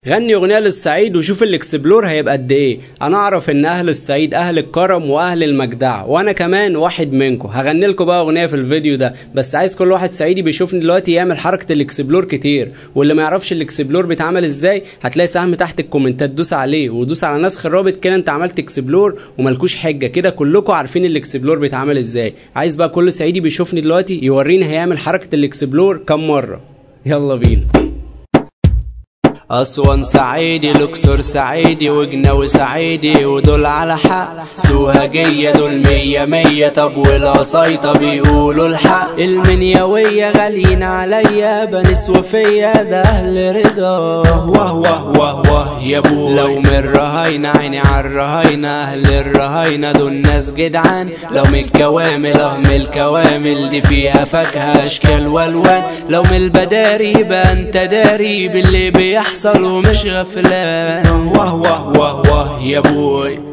غني اغنية للصعيد وشوف ال explore هيبقى قد ايه. انا اعرف ان اهل الصعيد اهل الكرم واهل المجدعه، وانا كمان واحد منكم. هغني لكم بقى اغنية في الفيديو ده، بس عايز كل واحد صعيدي بيشوفني دلوقتي يعمل حركة ال explore كتير. واللي ما يعرفش ال explore بيتعمل ازاي هتلاقي سهم تحت الكومنتات، دوس عليه ودوس على نسخ الرابط، كده انت عملت explore وملكوش حجه. كده كلكم عارفين ال explore بيتعمل ازاي. عايز بقى كل صعيدي بيشوفني دلوقتي يوريني هيعمل حركة ال explore كم مرة. يلا بينا. أسوان صعيدي، الأقصر صعيدي، وجناوي صعيدي، ودول على حق. سوهاجية دول مية مية، طب والقصايطة بيقولوا الحق. المنياوية غاليين عليا، بني سوفية ده أهل رضا. واه واه واه واه يا بوي، لو من الرهاينة عيني عالرهاينة، أهل الرهاينة دول ناس جدعان. لو من الكوامل اه من الكوامل دي فيها فاكهة أشكال وألوان. لو من البداري يبقى أنت داري باللي بيحصل ومش غفلان. واه واه واه واه يا بوي.